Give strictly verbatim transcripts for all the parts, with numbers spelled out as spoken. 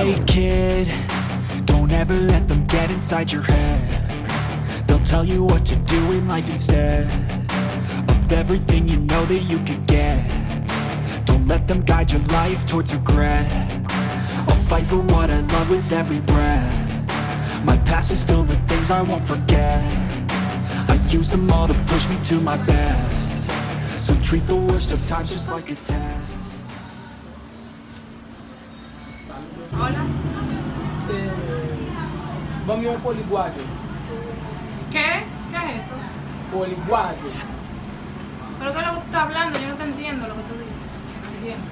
Hey kid, don't ever let them get inside your head. They'll tell you what to do in life instead of everything you know that you could get. Don't let them guide your life towards regret. I'll fight for what I love with every breath. My past is filled with things I won't forget. I use them all to push me to my best. So treat the worst of times just like a test. Hola. Eh, Ban m yon polibwaje. ¿Qué? ¿Qué es eso? Polibwaje. ¿Pero qué es lo que tú estás hablando? Yo no te entiendo lo que tú dices. No entiendo.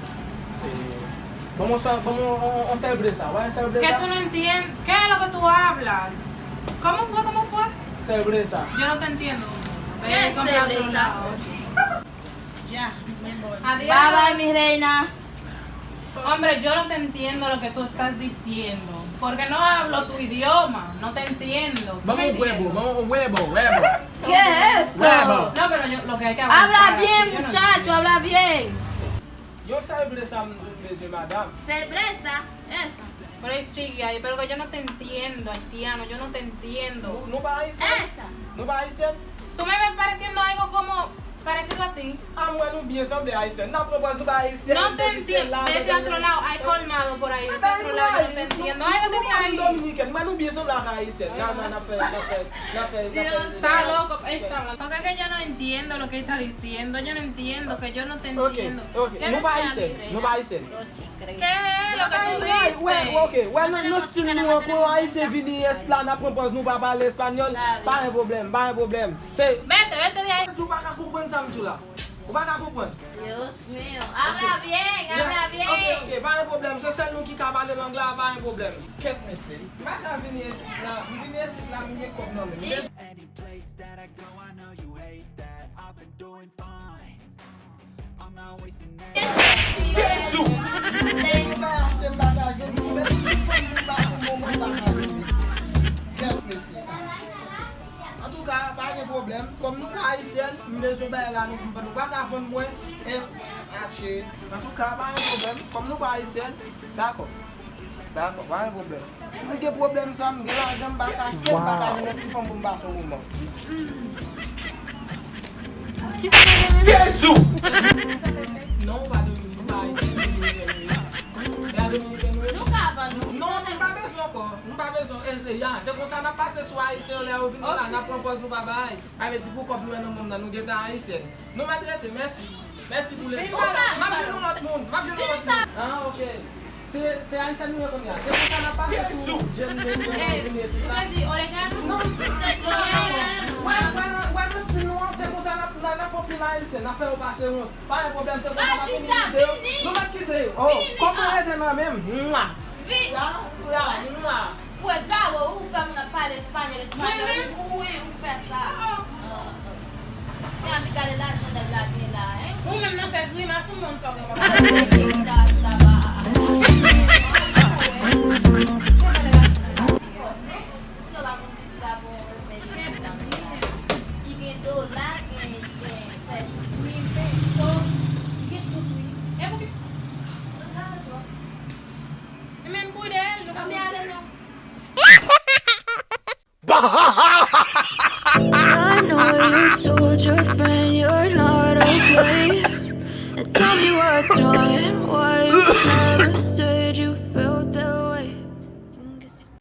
Eh, Ban m yon sè-, ban m yon, yon, yon sèbresa. Wè yon sèbresa? ¿Qué tú no entiendes? ¿Qué es lo que tú hablas? ¿Cómo fue? ¿Cómo fue? Sèbresa. Yo no te entiendo. ¿Qué es sèbresa? Ya, me voy. Adiós. Bye bye, mi reina. Hombre, yo no te entiendo lo que tú estás diciendo, porque no hablo tu idioma, no te entiendo. ¿Tú me entiendes? Vamos, huevo, vamos, huevo, huevo. ¿Qué es eso? Huevo. No, pero yo, lo que hay que hablar. Habla bien, muchacho, habla bien. Yo sèbresa m bezwen, madam. Sèbresa? Esa. Pero ahí sigue ahí, pero que yo no te entiendo, haitiano, yo no te entiendo. Nou, nou pa ayisyen? Esa. Nou pa ayisyen? Tú me ves pareciendo algo como parecido a ti. Ah, mwen nou byen sanble ayisyen. N ap pran pòz nou pa ayisyen. No te entiendo. Desde otro lado, hay colmado por ahí. Desde otro lado, no te entiendo. Ay, no te entiendo. Dominiken, mwen nou byen sanble ak ayisyen. Nan, nan, n ap fè, n ap fè, n ap fè, n ap fè. Dios, está loco, está hablando. Porque que yo no entiendo lo que está diciendo, yo no entiendo, que yo no te entiendo. Ok, ok. Nou pa ayisyen, nou pa ayisyen. ¿Qué es lo que tú dices? Wè, wè, ok, wè, nan, nan stil nou an, kon ayisyen vini yès la, n ap pran pòz nou pa pale espanyòl, pa gen pwoblèm, pa gen pwoblèm. Se Vete, vete de ahí. Si w pa ka konprann sa m di w la. Ou pa ka konprann. Dios mío. Habla bien, habla bien. Ok, ok, pa gen pwoblèm. Se sèl nou ki ka pale lang la, pa gen pwoblèm. Kèt mesye. M pa ka vini isit la. M vini isit la, m gen kòb nan men m. Any place that I go, I know you hate that. I've been doing fine. I'm not wasting any. Jezu! Mwen pa achte m bagaj, non, mwen ti fanm pou m pa fè mwen pataje, mesye. Kèt mesye. Antouka, pa gen pwoblèm. Kòm nou pa ayisyèn, m bezwen bagay la, nou, nou pa ka vann mwen. E, mache. Antouka, pa gen pwoblèm. Kòm nou pa ayisyèn, dakò. Dakò, pa gen pwoblèm. M gen pwoblèm sa, m gen lajan, m pa ka, m pa ka jwenn yon ti fanm pou m pase yon moman. Kisa gen menm? Jezu! Non, ou pa Dominik, ou pa Ayisyen, ou pa Dominik. E a Dominik nou ye? Nou ka vann nou. Non, nou pa bezwen ankò. Nou pa bezwen. E, e, ya, se konsa n ap pase sou Ayisyen lè yo vini la, n ap pran pòz nou pa bay. Sa vle di pou kòb nou wè nan men m nan, nou gentan Ayisyen. Nou mèt rete, mèsi. Mèsi pou le. M ap jwenn yon lòt moun. M ap jwenn yon lòt moun. Ah, ok. Se, se Ayisyen nou ye kounye a. Se konsa n ap pase sou jèn mesye yo vini isit la. Non. Wè, wè, wè, nan stil nou an, se konsa n ap, n ap, n ap anpil Ayisyen, n ap fè yo pase wont. Pa gen pwoblèm, se konsa n ap minimize yo. Nou mèt kite yo. Oh, kòb mwen rete nan men m. Mwa. Vini. Ya, ya, mwa. Ou egare, ou fè moun ap pale espanyòl, espanyòl. Mwen menm? Wi, ou fè sa. Oh. Ah, ah. Men a mi gade lajan nèg la gen la, hein? Ou menm nan fè grimas, ou menm sa w gen kòb. Sa, sa va. Ou pa konn ki ti la bon, ou fè li gen dola, gen, gen pèso, gen tout, wi. E pou ki... E menm kou de l, nou pa... I know you told your friend you're not okay. And tell me what's wrong and why you